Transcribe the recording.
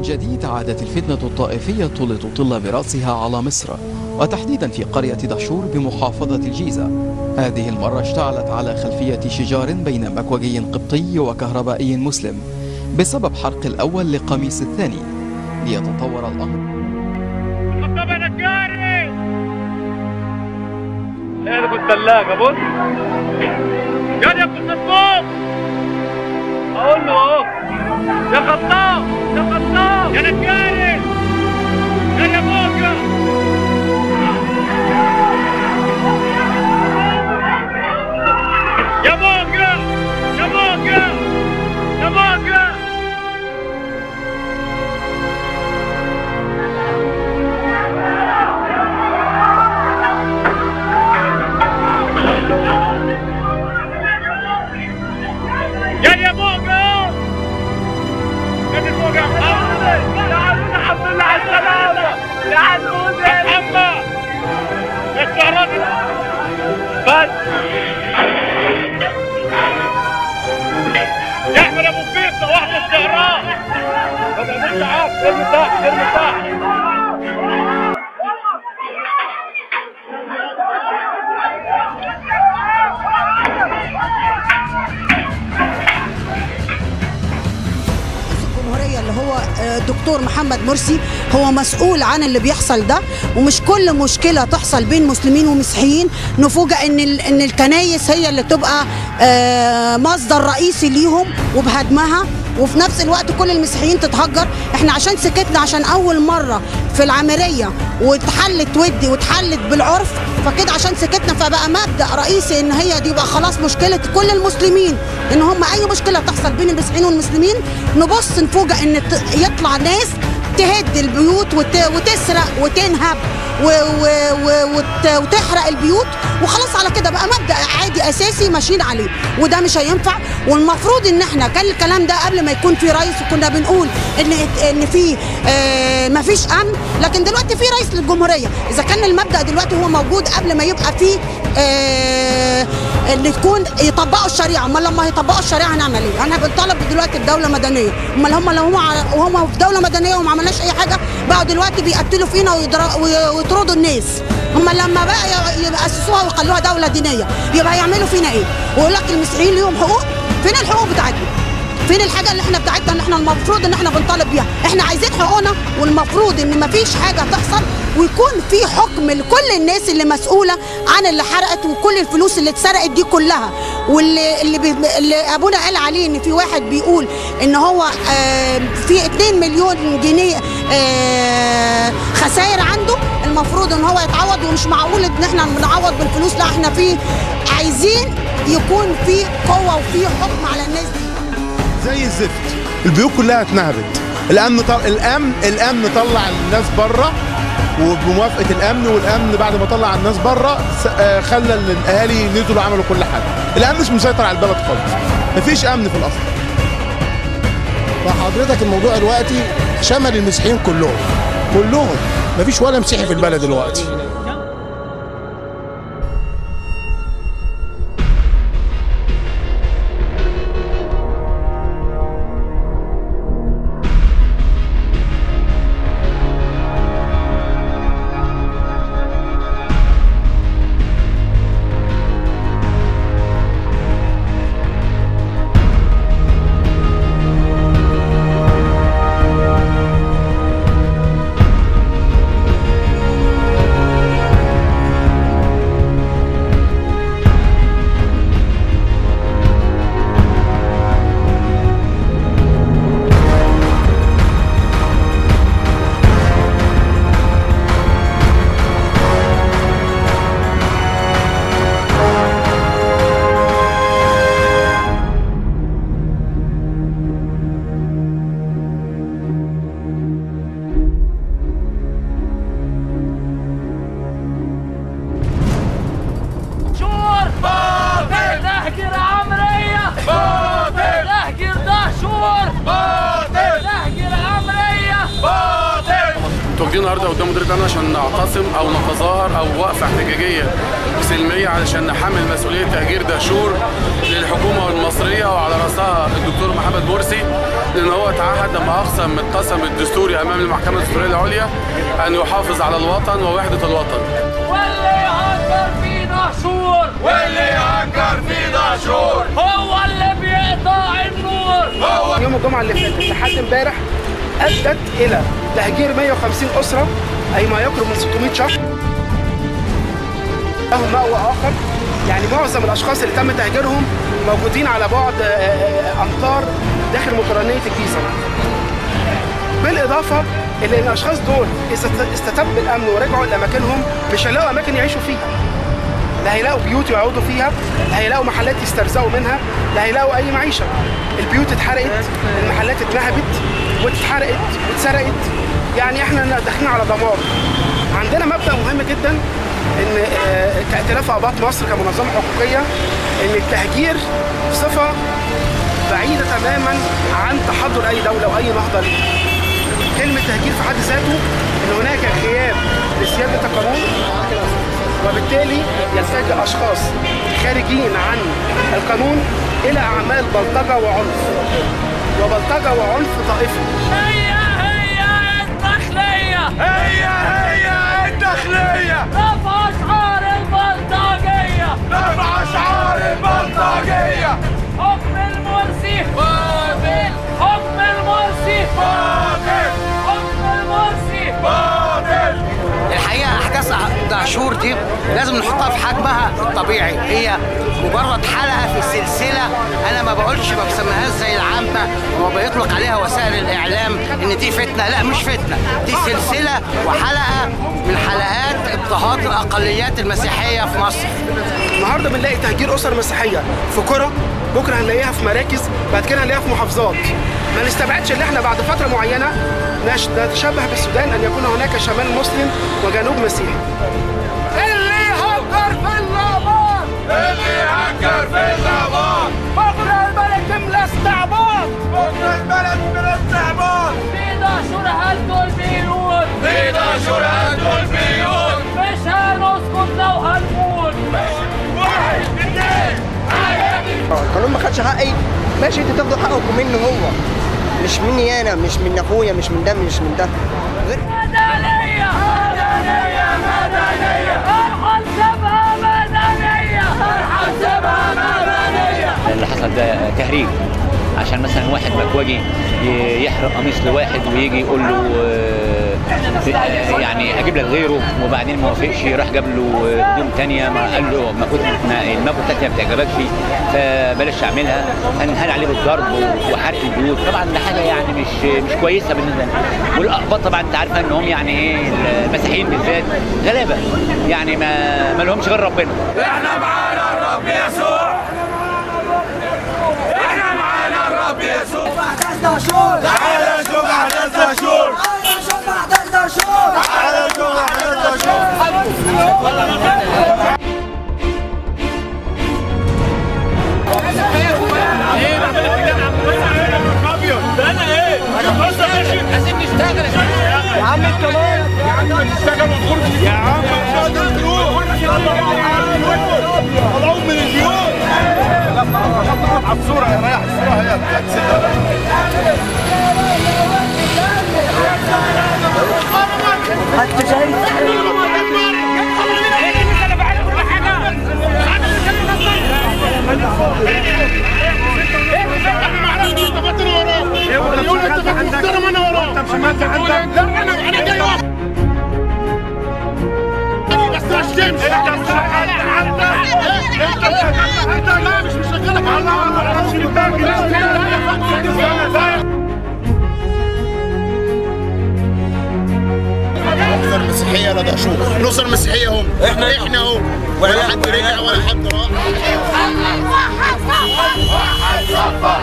جديد عادت الفتنة الطائفية لتطل برأسها على مصر، وتحديدا في قرية دهشور بمحافظة الجيزة. هذه المرة اشتعلت على خلفية شجار بين مكوجي قبطي وكهربائي مسلم بسبب حرق الأول لقميص الثاني، ليتطور الأمر. الثلاجة بص يا ابن الخطاب، اقول له اهو يا خطاب يا خطاب يا نجاري يا موجة يا موجة يا موجة يا موجة. يا موجة يا موجة الحمد لله على السلامة يا عزوز يا محمد يا الشهراني بس يا احمد ابو فيصل واحد الشهران ما تعملش عاف ارمي تحت ارمي تحت. الدكتور محمد مرسي هو مسؤول عن اللي بيحصل ده، ومش كل مشكلة تحصل بين مسلمين ومسيحيين نفوجئ ان الكنايس هي اللي تبقى مصدر رئيسي ليهم وبهدمها، وفي نفس الوقت كل المسيحيين تتهجر. احنا عشان سكتنا، عشان اول مرة في العامريه واتحلت ودي واتحلت بالعرف، فكده عشان سكتنا فبقى مبدأ رئيسي ان هي دي بقى خلاص مشكلة كل المسلمين، ان هم اي مشكلة تحصل بين المسيحيين والمسلمين نبص نفوجئ ان يطلع ناس تهد البيوت وتسرق وتنهب وتحرق البيوت، وخلاص على كده بقى مبدأ عادي اساسي ماشيين عليه، وده مش هينفع. والمفروض ان احنا كان الكلام ده قبل ما يكون في رئيس، وكنا بنقول ان في ما فيش امن، لكن دلوقتي في رئيس للجمهورية. اذا كان المبدأ دلوقتي هو موجود قبل ما يبقى في ان تكون يطبقوا الشريعة، امال لما هيطبقوا الشريعة هنعمل ايه؟ احنا بنطالب دلوقتي بدولة مدنية، امال هم لو هم في دولة مدنية وما عملناش اي حاجة بقوا دلوقتي بيقتلوا فينا ويطردوا الناس. هم لما بقى يأسسوها ويخلوها دولة دينية يبقى هيعملوا فينا ايه؟ ويقول لك المسيحيين ليهم حقوق، فين الحقوق بتاعتنا؟ فين الحاجة اللي احنا بتاعتنا اللي احنا المفروض ان احنا بنطالب بيها؟ احنا عايزين حقوقنا، والمفروض ان مفيش حاجة تحصل ويكون في حكم لكل الناس اللي مسؤولة عن اللي حرقت وكل الفلوس اللي اتسرقت دي كلها، واللي اللي ابونا قال عليه ان في واحد بيقول ان هو في 2 مليون جنيه خسائر عنده، المفروض ان هو يتعوض، ومش معقول ان احنا بنعوض بالفلوس، لا احنا في عايزين يكون في قوة وفي حكم على الناس دي. زي الزفت، البيوت كلها اتنهبت، الامن طلع الناس بره وبموافقه الامن، والامن بعد ما طلع الناس بره خلى الاهالي نزلوا عملوا كل حاجة. الامن مش مسيطر على البلد خالص، مفيش امن في الاصل. فحضرتك الموضوع دلوقتي شمل المسيحيين كلهم كلهم، مفيش ولا مسيحي في البلد دلوقتي. موجودين النهارده قدام مديرية الامن عشان نعتصم او نتظاهر او وقفه احتجاجية سلمية علشان نحمل مسؤولية تهجير دهشور للحكومة المصرية وعلى راسها الدكتور محمد مرسي، لان هو تعهد لما اقسم القسم الدستوري امام المحكمة الدستورية العليا ان يحافظ على الوطن ووحده الوطن. واللي يهجر في دهشور، واللي يهجر في دهشور هو اللي بيقطع النور. هو يوم الجمعة اللي فاتت لحد امبارح ادت الى تهجير 150 اسره، اي ما يقرب من 600 شخص لهم مأوى اخر. يعني معظم الاشخاص اللي تم تهجيرهم موجودين على بعد امتار داخل مطرانيه الجيزة. بالاضافة الى ان الاشخاص دول اذا استتب الامن ورجعوا الى اماكنهم مش هيلاقوا اماكن يعيشوا فيها، لا هيلاقوا بيوت يقعدوا فيها، لا هيلاقوا محلات يسترزقوا منها، لا هيلاقوا اي معيشة. البيوت اتحرقت، المحلات اتنهبت واتحرقت واتسرقت، يعني احنا داخلين على دمار. عندنا مبدأ مهم جدا ان كائتلاف اقباط مصر كمنظمه حقوقيه ان التهجير صفة بعيدة تماما عن تحضر اي دولة واي نهضة ليها. كلمة تهجير في حد ذاته ان هناك غياب لسياده القانون، وبالتالي يلتجئ اشخاص خارجين عن القانون الى اعمال بلطجه وعنف، وبلطجه وعنف طائفي. هي هي الداخلية، هي هي الداخلية، رفع اشعار البلطجيه، رفع اشعار البلطجيه، حكم المرسي باطل، حكم المرسي باطل، حكم المرسي باطل. الحقيقة احداث دهشور دي لازم نحطها في حجمها الطبيعي، هي مجرد حلقة في سلسلة. انا ما بقولش، ما بسميهاش زي العامة وما بيطلق عليها وسائل الاعلام ان دي فتنة، لا مش فتنة، دي سلسلة وحلقه من حلقات اضطهاد الاقليات المسيحية في مصر. النهارده بنلاقي تهجير اسر مسيحية في قرى، بكره هنلاقيها في مراكز، بعد كده هنلاقيها في محافظات. ما نستبعدش ان احنا بعد فترة معينة نتشبه بالسودان، ان يكون هناك شمال مسلم وجنوب مسيحي. اللي يهجر في النهار، اللي يهجر في النهار، بكره البلد تملى استعباط، بكره البلد تملى استعباط. في دهشور هدوا البيوت، في دهشور هدوا البيوت، مش هنسكت لو هنموت. واحد اثنين. القانون ما خدش حقي، ماشي، انتوا تاخدوا حقكم منه هو، مش مني انا، مش من اخويا، مش من ده، مش من ده. مدنية مدنية مدنية، ارحل سيبها مدنية، ارحل سيبها مدنية. اللي حصل ده تهريج، عشان مثلا واحد مكواجي يحرق قميص لواحد ويجي يقول له يعني اجيب لك غيره، وبعدين ما وافقش، راح جاب له هدوم ثانية، ما قال له المكوه بتاعتي ما بتعجبكش فبلاش اعملها، فانهال عليه بالضرب وحرق البيوت. طبعا ده حاجة يعني مش كويسة بالنسبة لنا. والاقباط طبعا انت عارفه ان هم يعني ايه، المسيحيين بالذات غلابة، يعني ما لهمش غير ربنا. احنا معانا الرب يسوع، احنا معانا الرب يسوع. تعالى نشوف احداث دهشور، تعالى نشوف احداث دهشور. يا عم كمان، يا عم تشتغل وتغور، يا عم طلعوهم من البيوت. على الصورة يا رايح، الصورة هي الأسر المسيحية لا دهشور، الأسر المسيحية هم احنا هم، ولا حد رجع ولا حد راح. واحد صفر واحد صفر.